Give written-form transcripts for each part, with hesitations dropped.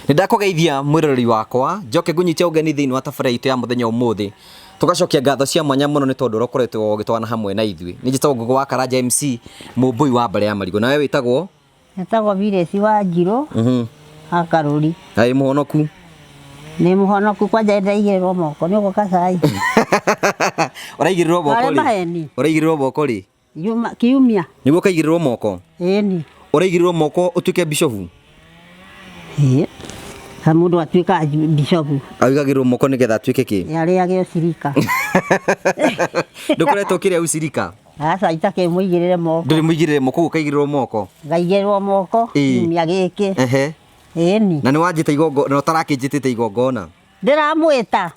Nĩ ndakũgeithia mwĩroreri wakwa, njoke ngũnyite ũgeni thĩinĩ wa tabarĩra itũ ya mũthenya ũmũthĩ. Tũgacokia ngatho cia mwanya mũno nĩ tondũ ũrĩa ũkoretwo ũgĩtwana hamwe na ithuĩ. Nĩ njĩtagwo Ngũgĩ wa Karanja MC, mũmbũi wa mbarĩ ya marigũ. Nawe wĩtagwo? Etagwo Viresi wa Njirũ wa Karũri. Na wĩ mũhonoku? Nĩ mũhonoku kwanja ndaigĩrĩrwo moko nĩ ũgũka cai. Ũraigĩrĩrwo moko Arĩ rĩ? maheni. Ũraigĩrĩrwo moko rĩ? Juma kiumia. Nĩguo ũkaigĩrĩrwo moko? Ĩni. Ũraigĩrĩrwo moko ũtuĩke bishofu? Ĩĩ. Ha mũndũ atuĩkaga bishofu. Aigagĩrĩrwo moko nĩgetha atuĩke kĩ? Arĩage ũcirika. Ndũkoretwo ũkĩrĩa ũcirika? Aca itakĩmũigĩrĩre moko. Ndũrĩ mũigĩrĩre moko ũguo ũkaigĩrĩrwo moko? Ngaigĩrĩrwo moko Ĩĩ. kiumia gĩkĩ. Ehe. Ĩni. Na nĩ wanjĩta igongona, na ũtarakĩnjĩtĩte igongona? Ndĩramwĩta.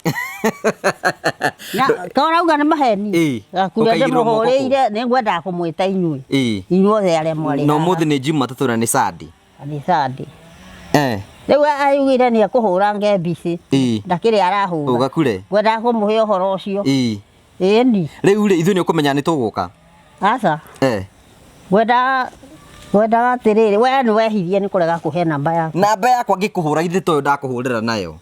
Na to ũrauga nĩ maheni. Ĩĩ. Gakure Ũkaigĩrĩrwo moko kũ? ndĩmũhũrĩire nĩ ngwendaga kũmwĩta inyuĩ. Ĩĩ. Inyuothe arĩa mwarĩ Na haha. ũmũthĩ nĩ Jumatatũ na nĩ Sunday. Nĩ Sunday. Eh. Rĩu augire nĩ ekũhũra ngembici. Ĩĩ. Ndakĩrĩ arahũra. Ũgakure? Ngwendaga kũmũhe ũhoro ũcio. Ĩĩ. Ĩni. Rĩu rĩ, ithuĩ nĩ ũkũmenya nĩ tũgũka? Aca. Eh. Ngwendaga ngwendaga atĩrĩrĩ, we nĩ wehirie nĩ kũrega kũhe namba yaku. Namba yakwa ngĩkũhũra githĩ toyo ndakũhũrĩra nayo?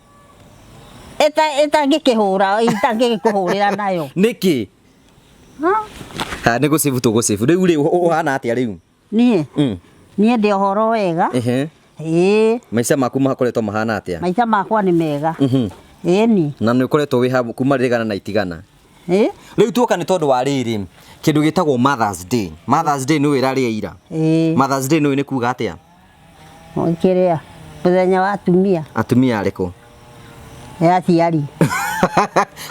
Ĩtangĩkĩhũra, itangĩgĩkũhũrĩra nayo. Nĩkĩ? Ha, nĩ gũcĩbu tũgũcĩbu. Rĩu rĩ, ũhana atĩa rĩu? Niĩ? Niĩ ndĩ ũhoro wega. Ĩĩ. Maica maku makoretwo mahana atĩa? Maica makwa nĩ mega. Ĩni. Na nĩ ũkoretwo wĩ ha kuma rĩgana na itigana? Ĩ? Rĩu tuoka nĩ tondũ wa rĩrĩ, kĩndũ gĩtagwo Mother's Day. Mother's Day nĩ ũĩ ĩrarĩ ya ira? Ĩĩ. Mother's Day nĩ ũĩ nĩ kuga atĩa? Kĩrĩa, mũthenya wa atumia. Atumia arĩkũ? Nĩ aciari.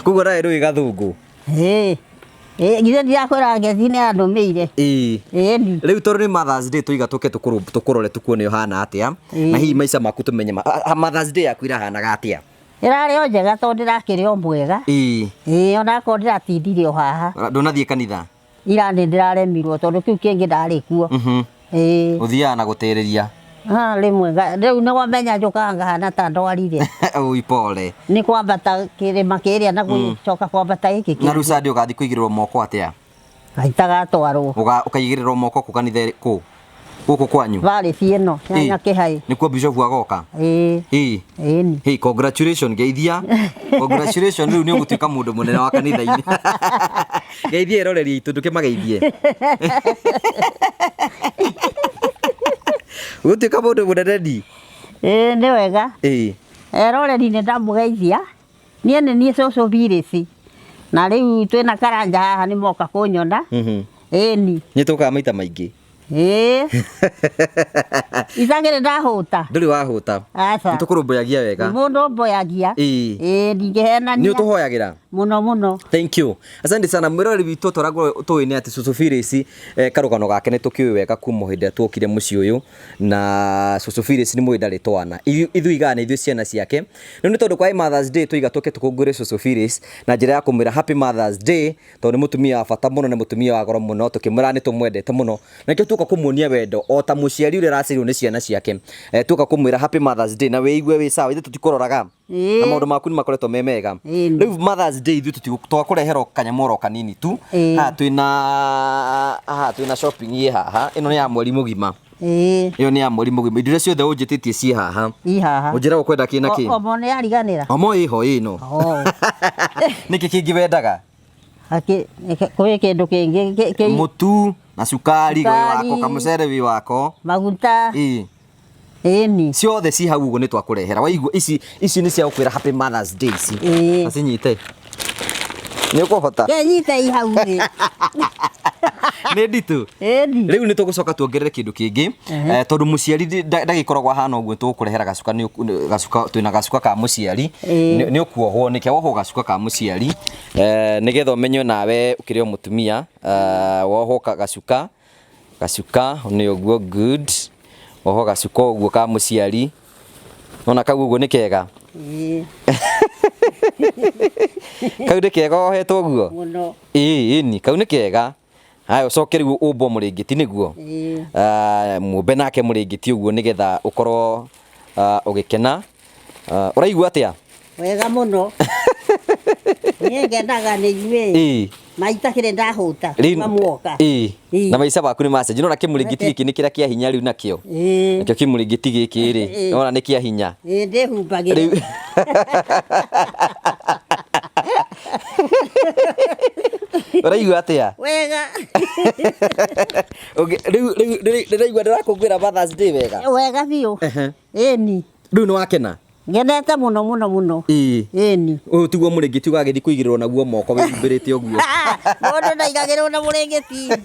Koguo nawe ndũĩ gathũngũ? Ĩĩ. Ĩĩ, githĩ ndirakwĩra ngeci nĩ andũmĩire. Ĩĩ. Ĩni. Rĩu tondũ nĩ Mother's Day tũiga tũke tũkũrore tũkuone ũhana atĩa na hihi maica maku tũmenye Mother's Day yaku ĩrahanaga atĩa? Ĩrarĩ o njega tondũ ndĩrakĩrĩ o mwega. Ĩĩ. Ĩĩ, onakorwo ndĩratindire o haha. Ndũnathiĩ kanitha? Ira nĩ ndĩraremirwo tondũ kĩu kĩngĩ ndarĩ kuo. Ĩĩ. Ũthiaga na gũtĩrĩria? Ah, rĩmwe rĩu nĩ wamenya njũkaga ngahana ta ndwarire. Oi pole. Nĩ kwambata kĩrĩma kĩrĩa na gũcoka kwambata gĩkĩ Na rĩu kĩngĩ. Sunday ũgathiĩ kũigĩrĩrwo moko atĩa? Itagatwarwo. Ũkaigĩrĩrwo moko kũ kanitha kũ? Gũkũ kwanyu? Varĩci ĩno ya Nyakĩhaĩ. Nĩkuo bishop agoka? Ĩĩ. Ĩĩ. Ĩni. Hey, congratulations geithia. Congratulations rĩu nĩ ũgũtuĩka mũndũ mũnene wa kanitha-inĩ. Geithia eroreri aitũ ndũkĩmageithie. Ũgũtuĩka mũndũ mũnene ni. Ĩĩ nĩ wega. Ĩĩ. Eroreri nĩ ndamũgeithia. Niĩ nĩ niĩ cũcũ Phyllis. Na rĩu twĩna Karanja haha nĩ moka kũnyona. Ĩni. Nĩ tũkaga maita maingĩ. Ĩĩ. Itagĩrĩ ndahũta. Ndũrĩ wahũta. Aca. Nĩ tũkũrũmbũyagia wega. Mũndũ mboyagia. Ĩĩ. Ĩĩ ndingĩhenania. Nĩ ũtũhoyagĩra? Mũno mũno. Thank you. Asante sana mwĩroreri witũ tũragwo tũĩ nĩ atĩ Cũcũ Phyllis karũgano gake nĩ tũkĩũĩ wega kuma hĩndĩ ĩrĩa tuokire mũciĩ ũyũ na Cũcũ Phyllis nĩ mũĩ ndarĩ twana. Ithuĩ igaga nĩ ithuĩ ciana ciake. Rĩu nĩ tondũ kwaĩ Mother's Day tũiga tũke tũkũngũĩre Cũcũ Phyllis na njĩra ya kũmwĩra Happy Mother's Day tondũ nĩ mũtumia wa bata mũno, nĩ mũtumia wa goro mũno, tũkĩmwĩra nĩ tũmwendete mũno, na nĩkĩo tuoka kũmuonia wendo o ta mũciari ũrĩa ũraciarirwo nĩ ciana ciake. Tuoka kũmwĩra Happy Mother's Day na wĩigue wĩ sawa, ithuĩ tũtikũroraga na maũndũ maku nĩ makoretwo me mega. Rĩu Mother's Day ithuĩ twakũrehera o kanyamũ oro kanini tu, haha twĩna haha twĩna shopping ĩ haha, ĩno nĩ ya mweri mũgima. Ĩyo nĩ ya mweri mũgima, indo iria ciothe ũnjĩtĩtie ciĩ haha. I haha. Ũnjĩraga ũkwenda kĩ na kĩ? Omo nĩ yariganĩra. Omo ĩho ĩno. Nĩkĩ kĩngĩ wendaga? Kwĩ kĩndũ kĩngĩ. Mũtu na cukari wĩ wako, kamũcere wĩ wako. Maguta. Ĩĩ. Ĩni. Ciothe ci hau ũguo nĩ twakũrehera. Waigua ici ici nĩ cia gũkwĩra happy Mother's Day ici. Ĩĩ. Acinyite. Nĩ ũkũhota? Kenyite i hau rĩ. Nĩ nditũ. Ĩni. Rĩu nĩ tũgũcoka tuongerere kĩndũ kĩngĩ tondũ mũciari ndagĩkoragwo ahana ũguo tũgũkũrehera gacuka nĩ gacuka twĩna gacuka ka mũciari nĩ ũkuohwo nĩkĩo wohwo gacuka ka mũciari nĩgetha ũmenye nawe ũkĩrĩ o mũtumia wohwo gacuka gacuka nĩ ũguo good oho gacuka ũguo ka mũciari nona kau ũguo nĩ kega. Ĩĩ. Kau nĩ kega wohetwo ũguo? Mũno. Ĩĩ ĩni kau nĩ kega. Haya ũcoke rĩu ũmbwo mũrĩngĩti nĩguo? Ĩĩ. Mũmbe nake mũrĩngĩti ũguo nĩgetha ũkorwo ũgĩkena. Ũraigua atĩa? Wega mũno. Niĩ ngenaga nĩ inyuĩ. Ĩĩ. Maitakĩrĩ ndahũta Rĩu- mamuoka. Ĩĩ. Ĩĩ. Na maica maku nĩ macenjia. Nĩwona kĩmũrĩngĩti gĩkĩ nĩ kĩrĩa kĩa hinya rĩu nakĩo. Ĩĩ. Nakĩo kĩmũrĩngĩti gĩkĩ rĩ, Ĩĩ. nĩwona nĩ kĩa hinya. Ĩĩ ndĩhumbagĩra. Rĩu ũraigua atĩa? Wega. Rĩu rĩu ndĩraigua ndĩrakũngũĩra Mother's Day wega. Wega biũ. Ehe. Ĩni. Rĩu nĩ wakena? Ngenete mũno mũno mũno. Ĩĩ. Ĩni. Ũyũ tiguo mũrĩngĩti ũgagĩthiĩ kũigĩrĩrwo naguo moko wĩhumbĩrĩte ũguo. Mũndũ ndaigagĩrĩrwo na mũrĩngĩti.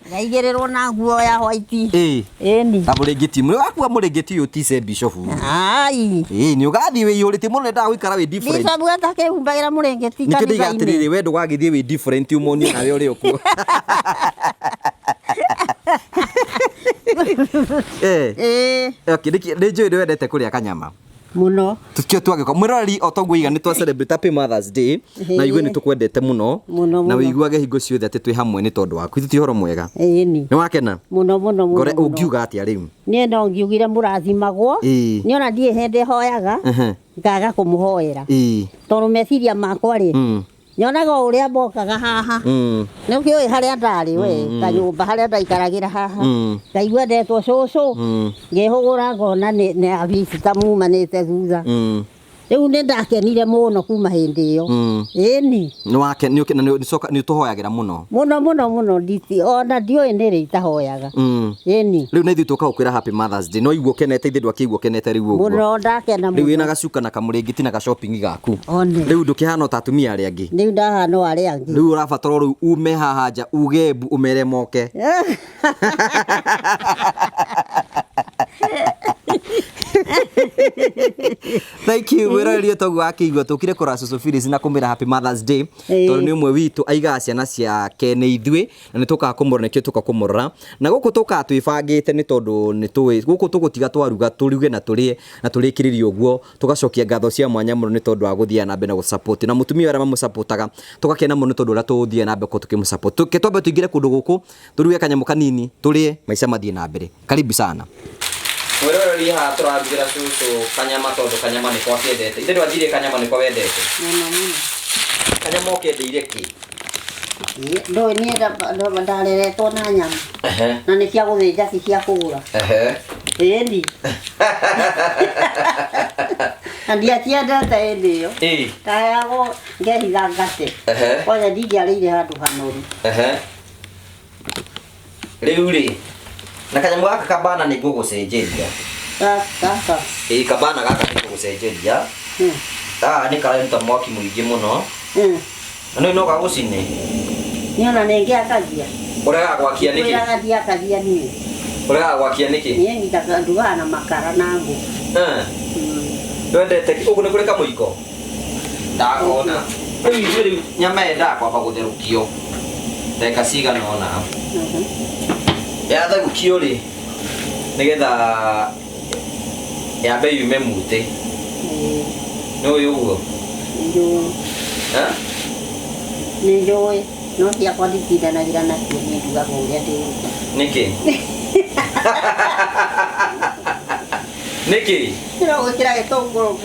Ndaigĩrĩrwo na nguo ya white. Ĩĩ. Ĩni. Na mũrĩngĩti, nĩ wakua mũrĩngĩti ũyũ ti bishofu. Ai. Ĩĩ nĩ ũgathiĩ wĩiyũrĩtie mũno nĩendaga gũikara wĩ different. Bishop atakĩhumbagĩra mũrĩngĩti Nĩkĩo ndĩiga kanitha-inĩ. atĩrĩrĩ we ndũgagĩthiĩ wĩ different ũmonie nawe ũrĩ ũkuo. Eh. Ĩĩ. Okay, nĩ njũĩ nĩ wendete kũrĩa kanyama. Mũno. Tukio twagĩka mwĩroreri o toguo iga nĩ twa celebrate happy Mother's Day na igue nĩ tũkwendete mũno Mũno, na mũno. wĩiguage hingo ciothe atĩ twĩ hamwe nĩ tondũ waku. Ithuĩ ti ũhoro mwega. Ĩni. Nĩ wakena? Mũno mũno mũno. Ngore mũno. ũngiuga atĩa rĩu? Niĩ no ngiugire mũrathimagwo. Ĩĩ. Niĩ ona ndirĩ hĩndĩ hoyaga Ehe. ngaga kũmũhoera. Ĩĩ. Tondũ meciria makwa rĩ Mm. nyonaga o ũrĩa mokaga haha. Mm. Nĩ ũkĩũĩ harĩa ndarĩ we kanyũmba harĩa ndaikaragĩra haha. Mm. Ngaigua ndetwo cũcũ. Mm. Ngĩhũgũra ngona nĩ abicita mumanĩte thutha. Mm. Rĩu nĩ ndakenire mũno kuma hĩndĩ ĩyo. Mm. Ĩni. Nĩ wake nĩ ũkena nĩ ũtũhoyagĩra mũno. Mũno mũno mũno nditi ona ndiũĩ nĩ rĩ itahoyaga. Mm. Ĩni. Rĩu na ithuĩ tũka gũkwĩra happy Mother's Day no igua ũkenete ithe ndwakĩigua ũkenete rĩu ũguo. Mũno ndakena Rĩu wĩna mũno. gacuka na kamũrĩngĩti na ga-shopping gaku. One. Rĩu ndũkĩhana o ta atumia arĩa angĩ. Rĩu ndahana o arĩa angĩ. Rĩu ũrabatara rĩu ume haha nja uge mbu ũmere moke. Thank you mwĩroreri toguo akĩigua tũkire kũrora Cũcũ Phyllis na kũmwĩra happy Mother's Day Ĩĩ. tondũ nĩ ũmwe witũ aigaga ciana ciake nĩ ithuĩ na nĩ tũkaga kũmũrora nĩkĩo tũka kũmũrora na gũkũ tũkaga twĩbangĩte nĩ tondũ nĩ tũĩ gũkũ tũgũtiga twaruga tũruge na tũrĩe na tũrĩkĩrĩrie ũguo tũgacokia ngatho cia mwanya mũno nĩ tondũ wa gũthiĩ na mbere na gũsupport na mũtumia ũrĩa mamũsupportaga tũgakena mũno nĩ tondũ ũrĩa tũgũthiĩ na mbere gũkorwo tũkĩmũsupport. Tũke twambe tũingĩre kũndũ gũkũ tũruge kanyamũ kanini tũrĩe maica mathiĩ na mbere. Karibu sana. Mwĩroreri haha tũrarugĩra cũcũ kanyama tondũ kanyama nĩko akĩendete. Ithe ndwathirie kanyama nĩko wendete. Mũno mũno. Kanyama ũkendeire kĩ? Ndũĩ niĩ ndareretwo na nyama. Ehe. Na nĩ cia gũthĩnja ti cia kũgũra. Ehe. Ĩni. Na ndiaciendete hĩndĩ ĩyo. Ĩĩ. Ndaheagwo ngehitha ngate. Ehe. Kwanja ndingĩarĩire handũ hanoru. Ehe. Rĩu rĩ, na kanyamũ gaka kabana nĩ ngũgũcenjeria. Gaka. Ĩĩ kabana gaka nĩ ngũgũcenjeria. Gaka nĩ kararuta mwaki mũingĩ mũno. Na nĩ no gagũcine. Niĩ ona nĩ ngĩakagia. Ũregaga gwakia nĩkĩ? Kwĩraga ndiakagia niĩ. Ũregaga gwakia nĩkĩ? Niĩ nyitaga ndugaga na makara na ngũ. Eh. Ndwendete ũguo nĩ kũrĩ kamũiko? Ndakona. Rĩu ithuĩ rĩu nyama yendaga kwamba gũtherũkio ndagĩka cigana ũna. Yatherũkio rĩ, nĩgetha yambe yume mutĩ. Nĩ ũĩ ũguo? Nĩnjũĩ. Eh? Nĩnjũĩ. No ciakwa nditindanagĩra nacio niĩ ndugaga ũrĩa ndĩruga. Nĩkĩ? Nĩkĩ? No gwĩkĩra gĩtũngũrũ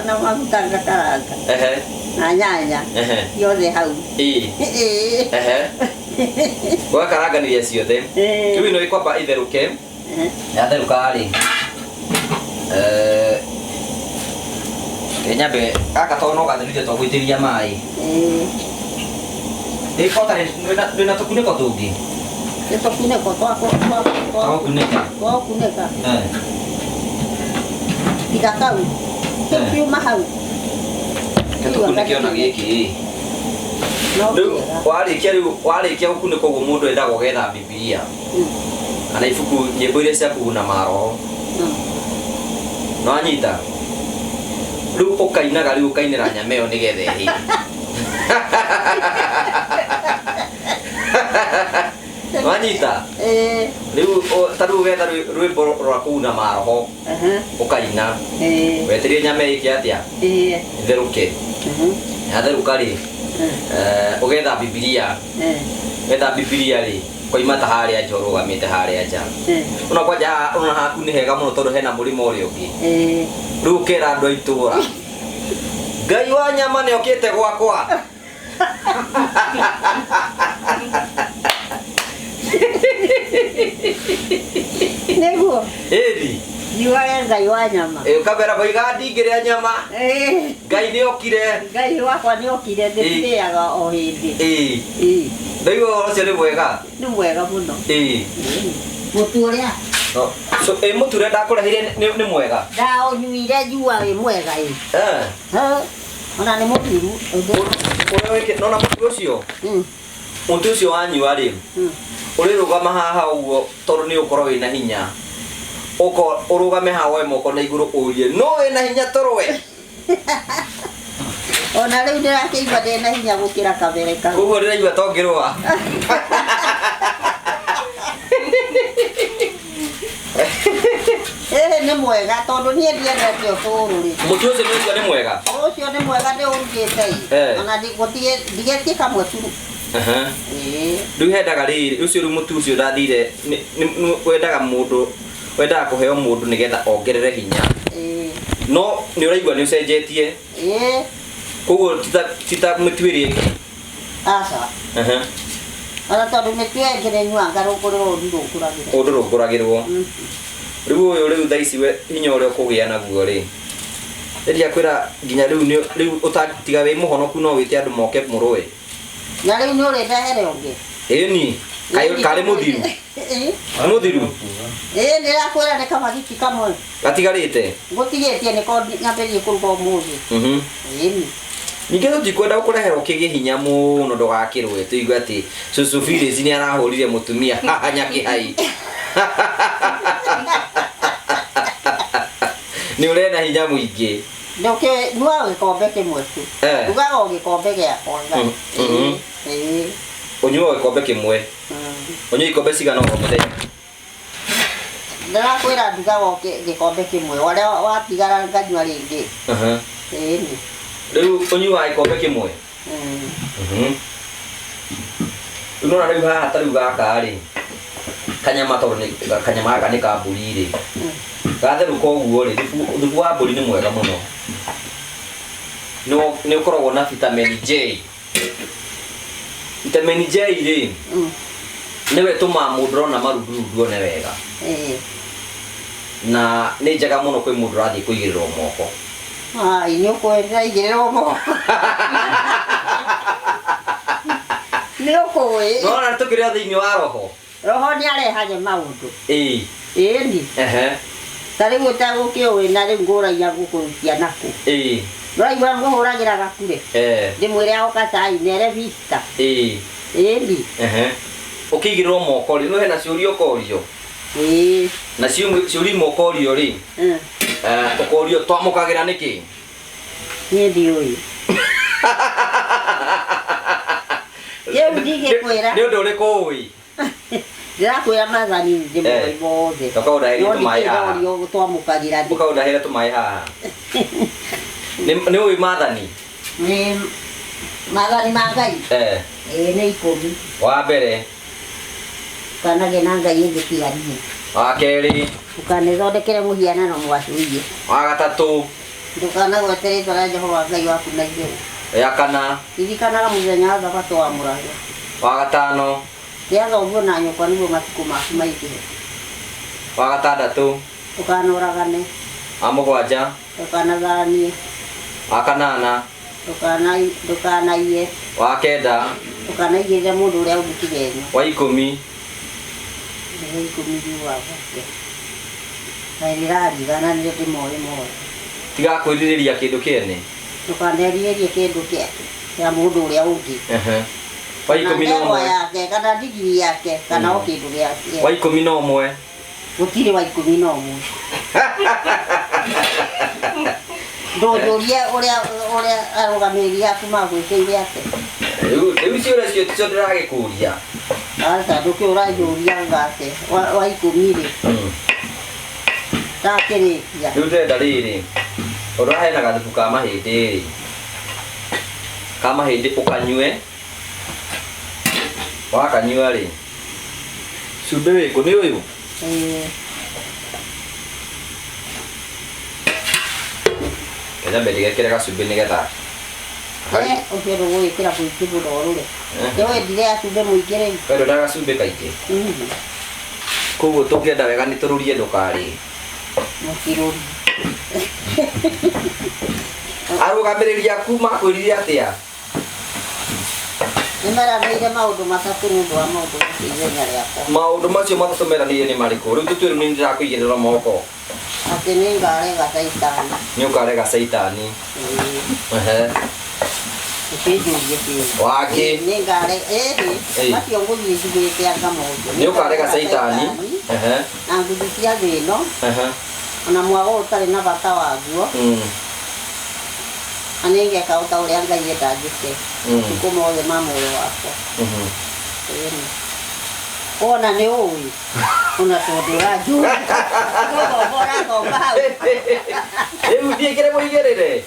na maguta ngakaranga. Ehe. Na nyanya. Ehe. Ciothe hau. Ĩĩ. Ĩĩ. Ehe. Ũgakaranganĩria ciothe. Ĩĩ. Rĩu ĩno ĩkwamba ĩtherũke. Yatherũka rĩ, nyambe gaka tondũ no gatherire twagũitĩrĩria maĩ. Ĩĩ. Ĩ kota ndwĩna tũkunĩko tũngĩ? Nĩ tũkunĩko Twagũkunĩka. Twagũkunĩka. Eh. Tiga kau. Kĩu kiuma hau. Tũkunĩke ona gĩkĩ. No Rĩu kĩega. warĩkia rĩu warĩkia gũkunĩka ũguo mũndũ endaga ũgetha Bibilia. Kana ibuku nyĩmbo iria cia kũguna maroho. Nĩwanyita? Rĩu ũkainaga rĩu ũkainĩra nyama ĩyo nĩgetha ĩhĩe. Nĩwanyita? Ĩĩ. Rĩu ta rĩu ũgetha rwĩmbo rwa kũguna maroho. Ũkaina. Ĩĩ. Wetereire nyama ĩke atĩa? Ĩĩ. Ĩtherũke. Yatherũka rĩ, ũgetha Bibilia. Wetha Bibilia rĩ, koima ta harĩa nja ũrũgamĩte harĩa nja. Ona kwanja haha ona haku nĩ hega mũno tondũ hena mũrĩmo ũrĩa ũngĩ. Rĩu ũkera andũ a itũũra, Ngai wa nyama nĩ okĩte gwakwa. Nĩguo. Ĩni. Nyuage Ngai wa nyama. Ĩ ũkamera moiga ndingĩrĩa nyama. Ĩĩ. Ngai nĩ okire. Ngai wakwa nĩ okire ndĩrĩaga o hĩndĩ. Ĩĩ. Ĩĩ. Ndaigua ũhoro ũcio nĩ mwega. Nĩ mwega mũno. Ĩĩ. Mũtu ũrĩa No, so ĩ mũtu ũrĩa ndakũreheire nĩ mwega. Ndaũnyuire njua wĩ mwega ĩ. Eh. Ha, Ona nĩ mũturu. Ũrĩa wĩkĩ nona mũtu ũcio. Mm. Mũtu ũcio wanyua rĩ. Mm. Ũrĩrũgama haha ũguo tondũ nĩ ũkorwo wĩna hinya. Ũko ũrũgame haha woe moko na igũrũ ũrie no wĩna hinya tũrũe. Ona rĩu ndĩrakĩigua ndĩna hinya gũkĩra kabere kau. Koguo ndĩraigua ta ũngĩrũa. Ĩĩ nĩ mwega tondũ niĩ ndiendete ũcũrũ rĩ. Mũtu ũcio nĩ ũcio nĩ mwega. Ũcio nĩ mwega ndĩũrugĩte ĩ. Eh. Ona ndigĩtie kamwe tu. Aha. Ĩĩ. Rĩu hendaga rĩrĩ ũcio rĩu mũtu ũcio ndathire wendaga mũndũ wendaga kũheo mũndũ nĩgetha ongerere hinya. Ĩĩ. No nĩ ũraigua nĩ ũcenjetie. Ĩĩ. Koguo tita mĩtu ĩrĩa ĩngĩ. Aca. Aha. Ona tondũ mĩtu ĩyo ĩngĩ nĩ nyuaga rũngũrĩrwo rũngũragĩrwo. Ũndũ rũngũragĩrwo. Rĩu ũyũ rĩu thaa ici we hinya ũrĩa ũkũgĩa naguo rĩ. Rĩrĩa kwĩra nginya rĩu nĩ rĩu ũtatiga wĩ mũhonoku no wĩte andũ moke mũrũe. Na rĩu nĩ ũrĩndehere ũngĩ. Ĩni karĩ mũthiru. Ĩĩ. Mũthiru. Ĩĩ ndĩrakwĩra nĩ kamagiti kamwe. Gatigarĩte. Gũtigĩtie nĩko nyambĩrĩrie kũruga ũmũthĩ. Mhm. Ĩni. Ningĩ tũtikwenda gũkũrehera ũkĩgĩe hinya mũno ndũgakĩrũe tũigue atĩ cũcũ Phyllis nĩ arahũrire mũtumia haha Nyakĩhai. Nĩ ũrena hinya mũingĩ. Ndũkĩnyua gĩkombe kĩmwe tu. Eh. Rugaga o gĩkombe gĩakwa Ngai. Mhm. Ĩĩ. Ũnyuaga gĩkombe kĩmwe. Ũnyua ikombe cigana o mũthenya? Ndĩrakwĩra ndugaga o gĩkombe kĩmwe. Ũrĩa watigara nganyua rĩngĩ. Aha. Ĩni. Rĩu ũnyuaga gĩkombe kĩmwe? Mhm. Rĩu nĩwona rĩu haha ta rĩu gaka rĩ, kanyama tondũ nĩ kanyama gaka nĩ ka mbũri rĩ. Gatherũka ũguo rĩ, thubu wa mbũri nĩ mwega mũno. Nĩ ũkoragwo na vitamin J. Vitamin J rĩ, nĩwe ĩtũmaga mũndũ ũrona marundurundu one wega. Ĩĩ. Na nĩ njega mũno kwĩ mũndũ ũrathiĩ kũigĩrĩrwo moko. Ai, nĩ ũkũĩ ndĩraigĩrĩrwo moko. Nĩ ũkũĩ. Nĩwona tũkĩrĩ o thĩinĩ wa roho. Roho nĩ arehage maũndũ. Ĩĩ. Ĩni. Ehe. Ta rĩu ũtagũkĩũĩ na rĩu ngũragia ngũkũrutia nakũ. Ĩĩ. Ũraigua ngũhũragĩra gakure. Eh. Ndĩmwĩre agoka cai nere vista. Ĩĩ. Ĩni. Ehe. Ũkĩigĩrĩrwo moko rĩ, no hena ciũria ũkorio. Ĩĩ. Na ciũria imwe ũkorio rĩ, ũkorio twamũkagĩra nĩkĩ? Niĩ ndiũĩ. Rĩu ndingĩkwĩra. Nĩ ũndũ ũrĩkũ ũĩ? Ndĩrakwĩra maathani ndĩmoĩ mothe. Toka ũndahĩrie tũmaĩ haha. No ndingĩrorio twamũkagĩra nĩkĩ. Ũka ũndahĩre tũmaĩ haha. Nĩ ũĩ maathani? Nĩ maathani ma Ngai? Eh. Ĩĩ nĩ 10. Wa mbere. Ndũkanagĩe na Ngai ĩngĩ tiga niĩ. Wa kerĩ. Ndũkanethondekere mũhianano mwacũhie. Wa gatatũ. Ndũkanagwete rĩĩtwa rĩa Jehova Ngai waku na itherũ. Ya kana. Ririkanaga mũthenya wa Thabatũ wamũrage. Wa gatano. Tĩa thoguo na nyũkwa nĩguo matukũ maku maingĩhe. Wa gatandatũ. Ndũkanoragane. Wa mũgwanja. Ndũkanatharanie. Wa kanana. Ndũkanaiye. Wa kenda. Ndũkanaigĩrĩre mũndũ ũrĩa ũngĩ kĩgenyo. Wa 10. Wa 10 riugaga atĩa? Kaĩ ndĩraririkana nĩ ndĩmoĩ mothe. Tiga kwĩrirĩria kĩndũ kĩene. Ndũkanerirĩrie kĩndũ kĩa mũndũ ũrĩa ũngĩ. Ehe. Wa Kana 11. ndegwa yake kana ndigiri yake kana o kĩndũ gĩake. Wa 11. Gũtirĩ wa 11. Ndũnjũrie ũrĩa arũgamĩrĩri aku magwĩkĩire atĩa. Rĩu ciũria cio ticio ndĩragĩkũria. Aca ndũkĩ ũranjũria ngate wa 10 rĩ. Ndakĩrĩkia. Rĩu ndĩrenda rĩrĩ. Ũndũ hena gathubu ka mahĩndĩ rĩ. Ka mahĩndĩ ũkanyue. Wakanyua rĩ. Cumbĩ wĩkũ nĩ ũyũ? Ĩĩ. Kenya nyambe ndigekĩre gacumbĩ nĩgetha Ũcio ndũgũgĩkĩra mũingĩ mũno rũre. Nĩwendire gacumbĩ mũingĩ rĩu. We ndwendaga gacumbĩ kaingĩ. Koguo tũngĩenda wega nĩ tũrũrie ndũkarĩe. Mũtirũri. Arũgamĩrĩri aku makwĩrire atĩa? Nĩ meranĩire maũndũ matatũ nĩ ũndũ wa maũndũ macio ithenya rĩakwa. Maũndũ macio matatũ meranĩire nĩ marĩkũ? Rĩu tũtue nĩ ndĩrakũigĩrĩra moko. Atĩ nĩ ngarega caitani. Nĩ ũkarega caitani. Ehe. Ũkĩnjũrie kĩĩ? Wangĩ. Nĩ ngarega, ĩhĩ, macio ngũthiĩ njugĩte anga maũndũ. Nĩ ũkarega caitani. Ehe. Na nguthi cia thĩ ĩno. Ehe. Ona mwago ũtarĩ na bata waguo. Na nĩ ngeka o ta ũrĩa Ngai enda njĩke. Matukũ mothe ma muoyo wakwa. Ĩni. Wona nĩ ũĩ. Ona tondũ ũranjũria. Gũthomba ũrathomba hau. Rĩu ndiĩkĩre mũigĩrĩre.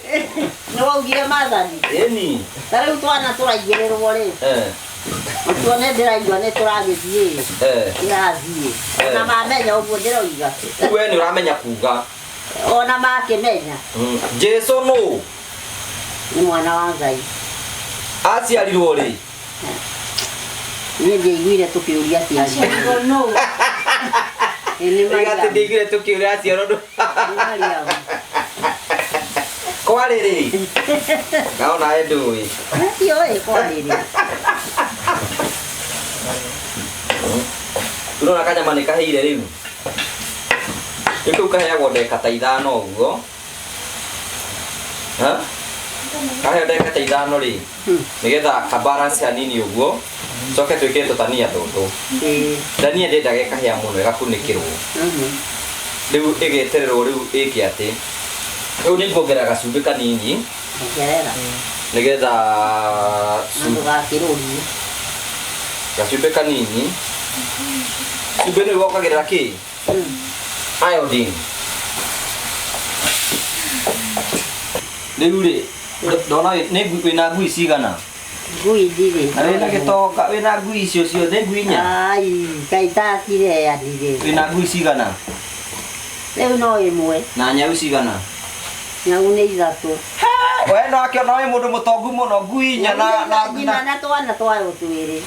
Nĩ waugire maathani. Ĩni. Ta rĩu twana tũraigĩrĩrwo rĩ. Tuone ndĩraigua nĩ tũragĩthiĩ. Kĩrathiĩ. Ona mamenya ũguo ndĩroiga. Rĩu we nĩ ũramenya kuga. Ona makĩmenya. Jesu nũ? Nĩ mwana wa Ngai. Aciarirwo rĩ? Niĩ ndiaiguire tũkĩũria aciarirwo nũ. Nĩ Mariamu. Atĩ ndiaiguire tũkĩũria aciarirwo nũ. Nĩ Mariamu. Kwarĩ rĩ? Naona we ndũĩ. Ndiũĩ kwarĩ rĩ. Ũrona kanyama nĩ kahĩire rĩu. Rĩu kau kaheagwo ndagĩka ta ithano ũguo. Ha? Kaheo ndagĩka ta ithano rĩ, nĩgetha ka balance hanini ũguo, coke twĩkĩre tũtania tũtũ. Dania ndĩendaga ĩkahĩa mũno ĩgakunĩkĩrwo. Rĩu ĩgetererwo rĩu ĩke atĩ. Rĩu nĩ nguongerera gacumbĩ kanini. Ongerera. Nĩgetha Ndũgakĩrũrie. Gacumbĩ kanini. Cumbĩ nĩ wongagĩrĩra kĩ? Iodine. Rĩu rĩ, ndona nĩ wĩna ngui cigana? Ngui ndirĩ. Na wĩna gĩtonga, wĩna ngui icio ciothe, ngui inya? Ai, kaĩ ndacireanire. Wĩna ngui cigana? Rĩu no ĩmwe. Na nyau cigana? Nyau nĩ ithatũ. We no akĩona wĩ mũndũ mũtongu mũno, ngui inya na na na twana twayo twĩrĩ.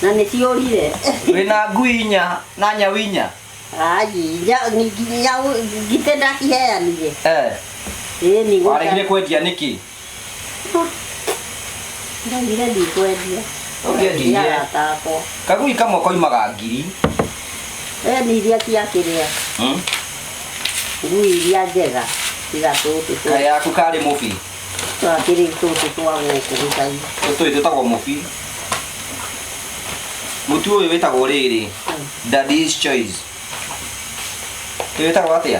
Na nĩ ciũrire. Wĩna ngui inya na nyau inya? Ai, nyau ngitĩ ndaciheanire. Ĩni Waregire kwendia nĩkĩ? Ndaugire ndikwendia. Ũngĩendirie. Arata akwa. Kagui kamwe koimaga ngiri. Nĩ iria cia kĩrĩa. Ngui iria njega. Tiga tũtũ. Kaĩ yaku karĩ mũbi? Twakĩrĩ tũtũ twa gũkũ gĩcagi. Tũtũ twĩtagwo mũbi. Mũtu ũyũ wĩtagwo rĩrĩ. Daddy's Choice. Wĩtagwo atĩa?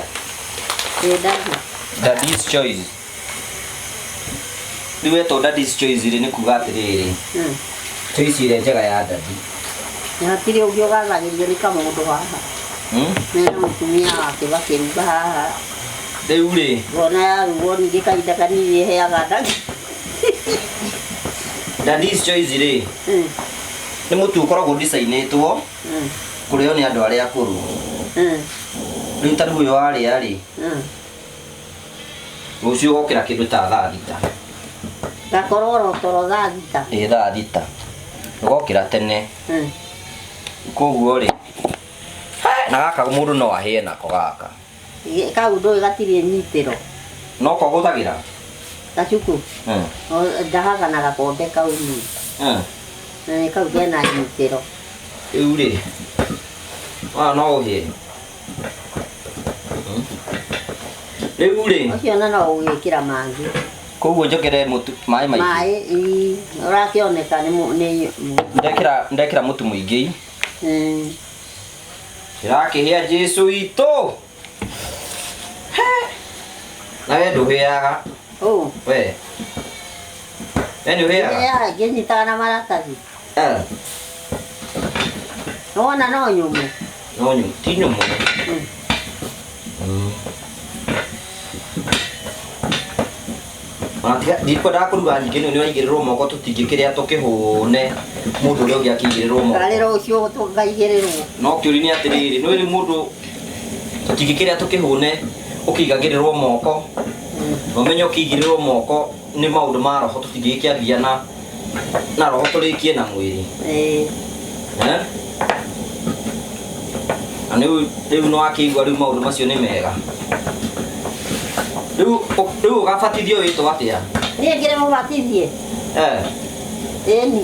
Daddy's Choice. Rĩu wetwo Daddy's Choice rĩ nĩ kuga atĩrĩrĩ. Choice ĩrĩa njega ya daddy. Hatirĩ ũngĩ ũgathagĩrio nĩ kamũndũ haha. Mena mũtumia wake makĩruga haha. Rĩu rĩ. Ngona yarugwo ningĩ kahinda kanini ĩheaga daddy. Daddy's Choice rĩ. Nĩ mũtu ũkoragwo design-ĩtwo kũrĩo nĩ andũ arĩa akũrũ. Rĩu ta rĩu ũyũ warĩa rĩ. Rũciũ ũgokĩra kĩndũ ta thaa thita. Gakorwo oro toro thaa thita. Ĩ thaa thita. Ũgokĩra tene. Koguo rĩ. Na gaka mũndũ no ahĩe nako gaka. Kau ndũĩ gatirĩ nyitĩro. No ko gũthagĩra? Gacuku. Ndahaga na gakombe kau niĩ. Na kau kena nyitĩro. Rĩu rĩ. No ũhĩe. Rĩu rĩ. Ũcio na no ũgĩkĩra mangĩ. Koguo njokere mũtu maĩ maingĩ. Maĩ ũrakĩoneka nĩ ndekĩra mũtu mũingĩ. Ndĩrakĩhĩa Jesũ witũ. Na we ndũhĩaga. We. We nĩ ũhĩaga? Hĩaga ngĩnyitaga na maratathi. Wona no nyũmũ. No nyũmũ, ti nyũmũ. Ndikwendaga kũruga nyingĩ nĩ ũraigĩrĩrwo moko tũtingĩkĩrĩa tũkĩhũne mũndũ ũrĩa ũngĩ akĩigĩrĩrwo moko. Karĩ rũciũ tũkaigĩrĩrwo. No kĩũria nĩ atĩrĩrĩ, nĩ rĩu mũndũ tũtingĩkĩrĩa tũkĩhũne ũkĩigagĩrĩrwo moko. Na ũmenye ũkĩigĩrĩrwo moko Nĩ maũndũ ma roho tũtingĩgĩkĩambia na roho tũrĩkie na mwĩrĩ. Ĩĩ. Eh? Na rĩu nĩ wakĩigua rĩu maũndũ macio nĩ mega. Rĩu ũgabatithio wĩtwo atĩa? Niĩ ngĩrĩ mũbatithie. Eh. Ĩni.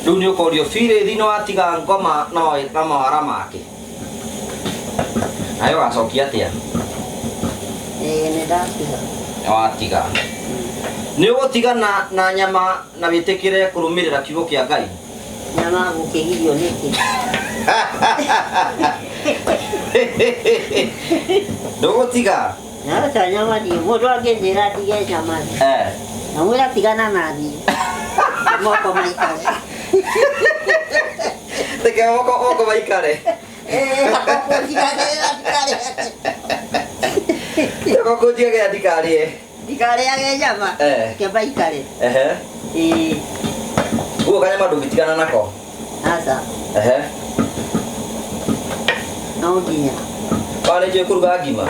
Rĩu nĩ ũkorio Phyllis nĩ watiga ngoma na mawara make. Nawe ũgacokia atĩa? Ĩĩ nĩ ndatiga. Nĩ watiga. Nĩ ũgũtiga na nyama na wĩtĩkĩre kũrũmĩrĩra kiugo kĩa Ngai? Nyama gũkĩgirio nĩkĩ? Ndũgũtiga? Aca nyama ndiĩ. Mũndũ angĩnjĩra ndige nyama. Eh. Namwĩra tigana na niĩ. Moko maikare. Reke moko maikare. Ĩĩ, hakwa kũnjigagĩrĩra ndikarĩe. Moko kũnjigagĩrĩra ndikarĩe. Ndikarĩage nyama. Eh. Reke maikare. Ehe. Ĩĩ. Ũguo kanyama ndũngĩtigana nako? Aca. Ehe. No nginya. Wa nĩ njũĩ kũruga ngima?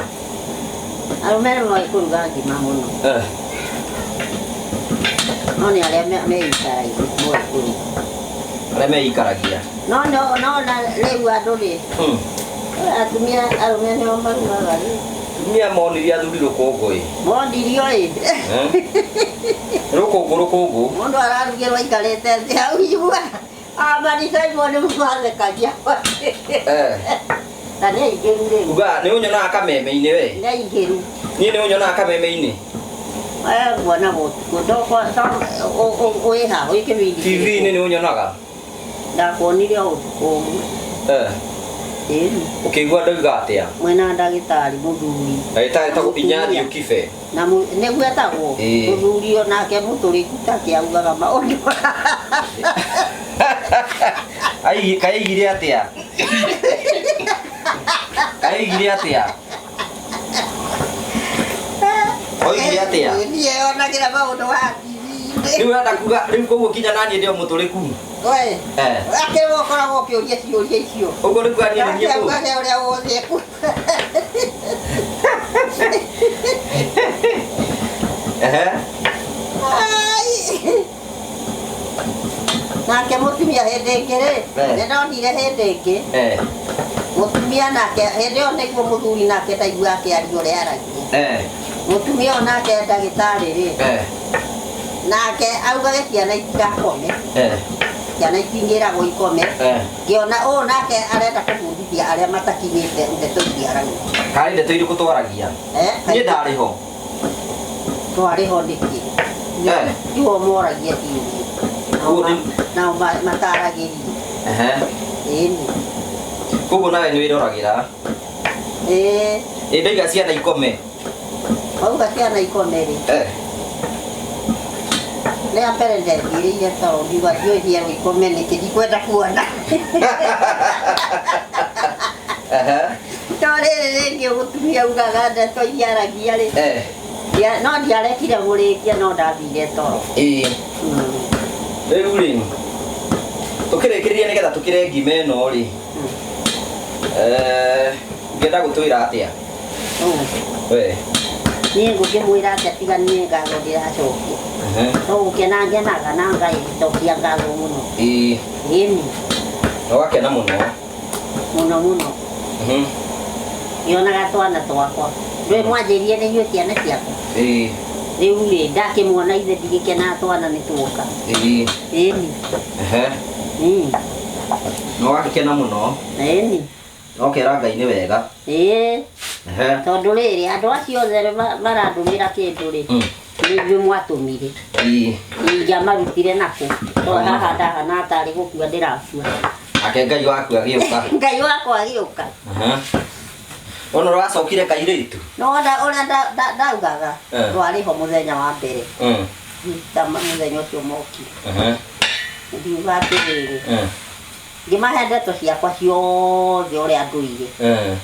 Arũme nĩ moĩ kũruga ngima mũno. Eh. No nĩ arĩa meikaragia moĩ kũruga. Arĩa meikaragia. No no na rĩu andũ rĩ. Atumia arũme nĩo marugaga rĩ. Atumia monirie athuri rũkũngũ ĩ. Monirio ĩ. Rũkũngũ rũkũngũ. Mũndũ ararugĩrwo aikarĩte thĩ hau igua. Amaricaimwo nĩ mathekagia. Eh. Na nĩ aingĩru rĩu. Uga nĩ ũnyonaga kameme-inĩ we? Nĩ aingĩru. Niĩ nĩ ũnyonaga kameme-inĩ? Nguona ũtukũ. Wĩ ha? Wĩ kĩbindi TV-inĩ nĩ ũnyonaga? Ndakuonire o ũtukũ ũmwe. Eh. Ĩni. Ũkĩigua ndauga atĩa? Mwena ndagĩtarĩ mũthuri. Ndagĩtarĩ etagwo Inyathiũ Kibe. Na nĩguo etagwo? Mũthuri o nake mũtũrĩku take augaga maũndũ. Ai, kaigire atĩa? Kaigire atĩa? Oigire atĩa? Niĩ onagĩra maũndũ wa TV-inĩ. Rĩu ũrenda kuga rĩu koguo kinya naniĩ ndĩ o mũtũrĩku? We. Eh. Akĩrwo ũkoragwo ũkĩũria ciũria icio. Ũguo nĩ kuga niĩ nĩ niĩ kũ? Augage ũrĩa wothe Ehe. Ai. Nake mũtumia hĩndĩ ĩngĩ rĩ, Eh. nĩ ndonire hĩndĩ ĩngĩ. Eh. Mũtumia nake hĩndĩ ĩyo nĩguo mũthuri nake ndaigua akĩaria ũrĩa aragia. Eh. Mũtumia ũyũ nake ndagĩtarĩ rĩ. Eh. Nake augage ciana itigakome. Eh. Ciana itingĩragwo ikome. Eh. Ngĩona ũũ nake arenda kũbundithia arĩa matakinyĩte ndeto iria aragia. Karĩ ndeto irĩkũ twaragia? Eh. Niĩ ndarĩ ho. Twarĩ ho nĩkĩ? Eh. Tiwo moragia ciũria. Nao mataragĩria. Ehe. Ĩni. Koguo nawe nĩ wĩroragĩra? Ĩĩ. Ĩ ndauga ciana ikome. Wauga ciana ikome rĩ. Eh. Rĩa mbere ndethiĩrĩire toro ngiuga ndiũĩ ciana ikome nĩkĩ ndikwenda kuona. Ehe. No rĩrĩ rĩngĩ mũtumia augaga ndeto iria aragia rĩ. Eh. No ndiarekire mũrĩkie no ndathire toro. Ĩĩ. Rĩu rĩ tũkĩrĩkĩrĩria nĩgetha tũkĩre ngima ĩno rĩ. Eh, ngĩenda gũtwĩra atĩa? We. Niĩ ngũkĩmwĩra atĩa tiga niĩ ngatho ndĩracokia. Ehe. No gũkena ngenaga na Ngai ndokia ngatho mũno. Ĩĩ. Ĩni. Na ũgakena mũno. Mũno mũno. Mhm. Ngĩonaga twana twakwa. Ndũĩ mwanjĩrire nĩ inyuĩ ciana ciakwa. Ĩĩ. Rĩu rĩ ndakĩmuona ithe ndigĩkenaga twana nĩ tuoka. Ĩĩ. Ĩni. Ehe. Na ũgakĩkena mũno. Ĩni. Na ũkera Ngai nĩ wega. Ĩĩ. Ehe. Tondũ rĩrĩ andũ acio othe marandũmĩra kĩndũ rĩ. Nĩ ithuĩ mwatũmire. Ĩĩ. Ingĩamarutire nakũ. Tondũ haha ndahana tarĩ gũkua ndĩrakua. Nake Ngai waku agĩũka. Ngai wakwa agĩũka. Ehe. Ona ũracokire kairĩtu? No ona ũrĩa ndaugaga Eh. twarĩ ho mũthenya wa mbere. Ta mũthenya ũcio mokire. Ehe. Ngiuga atĩrĩrĩ. Eh. Ngĩmahe ndeto ciakwa ciothe ũrĩa ndũire. Eh.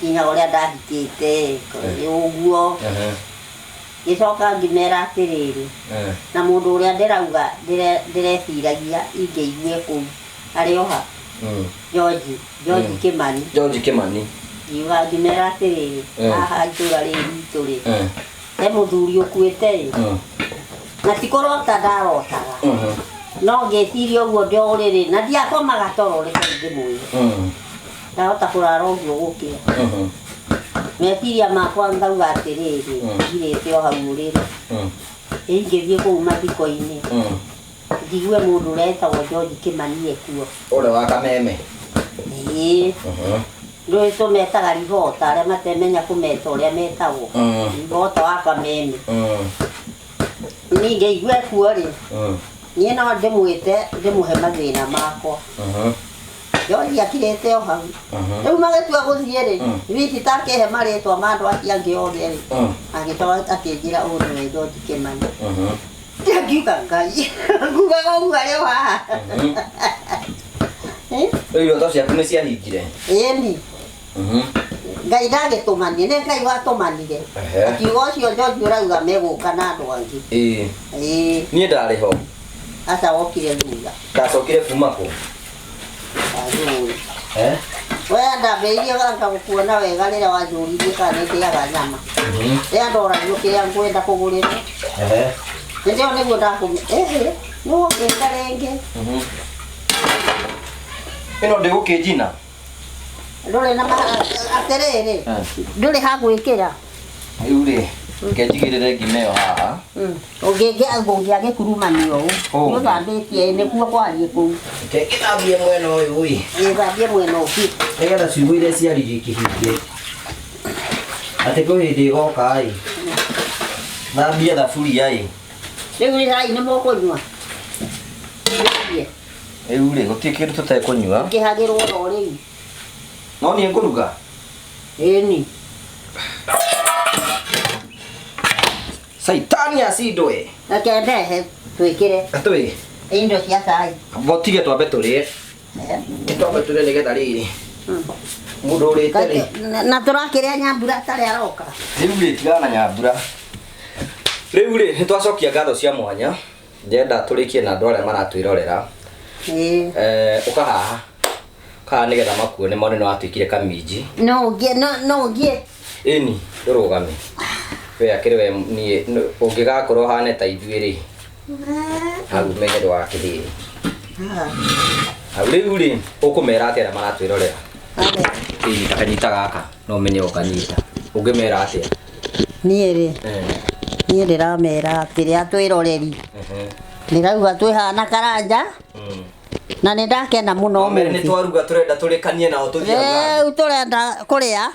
Nginya ũrĩa ndahikĩte, ũguo. Ehe. Ngĩcoka ngĩmera atĩrĩrĩ. Eh. Na mũndũ ũrĩa ndĩrauga ndĩreciragia ingĩigue kũu arĩ o ha? George, George Kimani. George Kimani. Ngiuga ngĩmera atĩrĩrĩ, Eh. haha itũra rĩrĩ ritũ rĩ. Eh. He mũthuri ũkuĩte rĩ. Na ti kũrota ndarotaga. No ngĩciria ũguo ndĩ o ũrĩrĩ na ndiakomaga toro reke ndĩmwĩre. Ndahota kũrara ũguo gũkĩa. Meciria makwa ngauga atĩrĩrĩ, ngirĩte o hau ũrĩrĩ. Ingĩthiĩ kũu mathiko-inĩ njigue mũndũ ũretagwo George Kĩmani ekuo. Ũrĩa wa Kameme. Ĩĩ. Ndũĩ tũmetaga ribota arĩa matemenya kũmeta ũrĩa metagwo. Ribota wa Kameme. Niĩ ngĩigua ekuo rĩ, niĩ no ndĩmwĩte ndĩmũhe mathĩna makwa. George akirĩte o hau. Rĩu magĩtua gũthiĩ rĩ, Rita akĩhe marĩtwa ma andũ acio angĩ othe rĩ, agĩcoka akĩnjĩra ũyũ nĩwe George Kĩmani. Ngiuga Ngai, ngugaga ũguo arĩ o haha. Eh? Rĩu iroto ciaku nĩ ciahingire. Ĩni, Ngai ndagĩtũmanie, nĩ Ngai watũmanire. Ehe. Akiuga ũcio George ũrauga megũka na andũ angĩ. Ĩĩ. Ĩĩ, Niĩ ndarĩ ho. aca wokire thutha. Ndacokire kuma kũ? Wanjũĩ. Eh? We ndambĩrĩirie anga gũkuona wega rĩrĩa wanjũririe kana nĩ ndĩaga nyama. Rĩrĩa ndoragio kĩrĩa ngwenda kũgũrĩrwo. Ehe. Hĩndĩ ĩyo nĩguo ndakũmenya. Ĩhĩ, nĩ wokĩte rĩngĩ. Ĩno ndĩgũkĩnjina. Ndũrĩ na atĩrĩrĩ, ndũrĩ ha gwĩkĩra. Rĩu rĩ, reke njigĩrĩre ngima ĩyo haha. Ũngĩagĩkurumanio ũũ. Ũũ. Nĩ ũthambĩtie nĩkuo kwariĩ kũu. Reke ngĩthambie mwena ũyũ ĩ. Gĩthambie mwena ũngĩ. Nĩgetha ciugo iria ciaririo ikĩhinge. Atĩ kwĩ hĩndĩ ĩgoka ĩ. Thambia thaburia ĩ. Rĩu cai nĩ mũkũnyua? Mũthiĩ. Rĩu rĩ, gũtirĩ kĩndũ tũtekũnyua. Ngĩhagĩrwo oro rĩu. No niĩ ngũruga. Ĩni. Saitani acindwe. Reke ndehe twĩkĩre Atwĩ. indo cia cai. Botige twambe tũrĩe. Twambe tũrĩe nĩgetha rĩrĩ. Mũndũ ũrĩte rĩ. Na tũrakĩrĩa nyambura atarĩ aroka. Rĩu rĩ, tigana na nyambura. Rĩu rĩ, nĩ twacokia ngatho cia mwanya. Ndĩrenda tũrĩkie na andũ arĩa maratwĩrorera. Ĩĩ. Ũka haha. Ũka haha nĩgetha makuone mone nĩ watuĩkire kaminji. No ũngĩe no ũngĩe. Ĩni, ndũrũgame. We akĩrĩ we niĩ ũngĩgakorwo ũhane ta ithuĩ rĩ, hau menye ndũgakĩhĩe. Hau rĩu rĩ, ũkũmera atĩa arĩa maratwĩrorera? Ĩni, ta kanyita gaka, no ũmenye gũkanyita. Ũngĩmera atĩa? Niĩ rĩ, niĩ ndĩramera atĩrĩ atwĩroreri. Ndĩrauga twĩhana Karanja na nĩ ndakena mũno Mere nĩ ũmũthĩ. twaruga tũrenda tũrĩkanie nao tũthiĩ hau Rĩu tũrenda kũrĩa,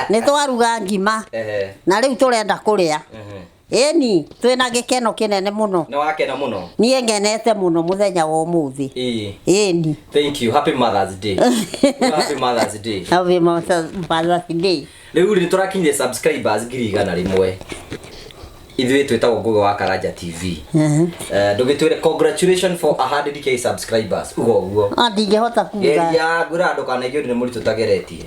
nĩ twaruga ngima Ehe. na rĩu tũrenda kũrĩa. Ĩni, twĩna gĩkeno kĩnene mũno. Nĩ wakena mũno? Niĩ ngenete mũno mũthenya wa ũmũthĩ. Ĩĩ. Ĩni. Thank you. Happy Mother's Day. Happy Mother's Day. Happy Mother's Day. Rĩu rĩ tũrakinyire subscribers 100,000. Ithuĩ twĩtagwo Ngũgĩ wa Karanja TV. Ndũgĩtwĩre congratulations for 100K subscribers. Uga ũguo. Ah, ndingĩhota kuga. Geria ngwĩra ndũkanaigio nĩ mũritũ ũtageretie.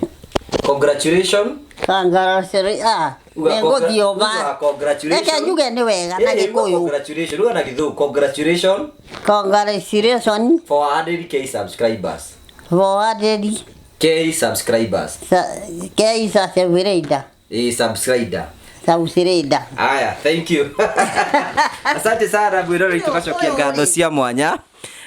Congratulations. Congratulations. Ah, Uga nĩ ngũthiĩ uga ũma. congratulations. Reke njuge nĩ wega na Ĩĩ, uga Gĩkũyũ. Congratulations. Uga na Gĩthũngũ. Congratulations Congratulations for 100K subscribers. for 100 K subscribers. K subscriber. Ĩĩ, subscriber. Subscriber. Aya, thank you. Asante sana mwĩroreri, tũgacokia ngatho cia mwanya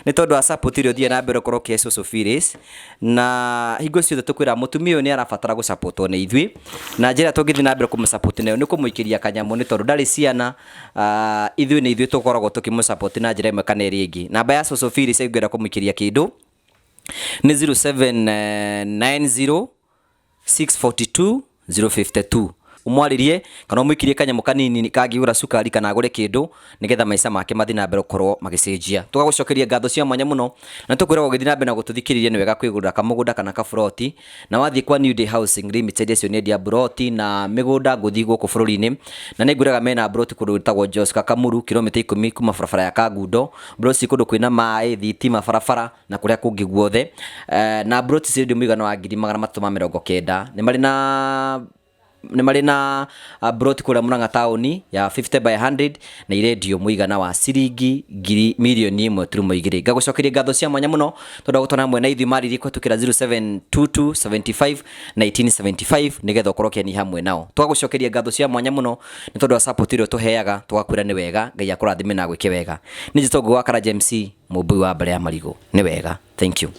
nĩ tondũ wa support ĩrĩa ũthiĩ na mbere ũkorwo ũkĩhe Cũcũ Phyllis, na hingo ciothe tũkwĩra mũtumia ũyũ nĩ arabatara gũsupportwo nĩ ithuĩ, na njĩra tũngĩthiĩ na mbere kũmũsupport nayo nĩ kũmũikĩria kanyamũ nĩ tondũ ndarĩ ciana. Ithuĩ nĩ ithuĩ tũkoragwo tũkĩmũsupport na njĩra ĩmwe kana ĩrĩa ĩngĩ. Namba ya Cũcũ Phyllis ĩngĩenda kũmũikĩria kĩndũ nĩ 0790 642 052. Ũmwarĩrie kana ũmũikĩrie kanyamũ kanini kangĩgũra cukari kana agũre kĩndũ nĩgetha maica make mathiĩ na mbere gũkorwo magĩcenjia. Tũgagũcokeria ngatho cia mwanya mũno na tũkwĩra ũgĩthiĩ na mbere na gũtũthikĩrĩria nĩ wega kwĩgũrĩra kamũgũnda kana kaburoti, na wathiĩ kwa New Day Housing Limited acio nĩ endia buroti na mĩgũnda ngũthi gũkũ bũrũri-inĩ, na nĩ ngwĩraga mena buroti kũndũ gwĩtagwo Joska Kamuru, kilomita 10 kuma barabara ya Kangundo. Buroti kũndũ kwĩna maĩ, thitima, barabara na kũrĩa kũngĩ guothe. Na buroti cirendio mũigana wa 390,000. Nĩ marĩ na Nĩ marĩ na broti kũrĩa Murang'a taũni ya 50 by 100 na irendio mũigana wa ciringi ngiri 1.2 million. Ngagũcokeria ngatho cia mwanya mũno tondũ wa gũtwana hamwe na ithuĩ marĩrie kũhetũkĩra 0722 75 1975 nĩgetha ũkorwo ũkĩania hamwe nao. Twagũcokeria ngatho cia mwanya mũno nĩ tondũ wa support ĩrĩa ũtũheaga, tũgakwĩra nĩ wega, Ngai akũrathime na agwĩke wega. Nĩ njĩtwo Ngũgĩ wa Karanja MC, mũmbui wa mbere ya marigũ. Nĩ wega, thank you.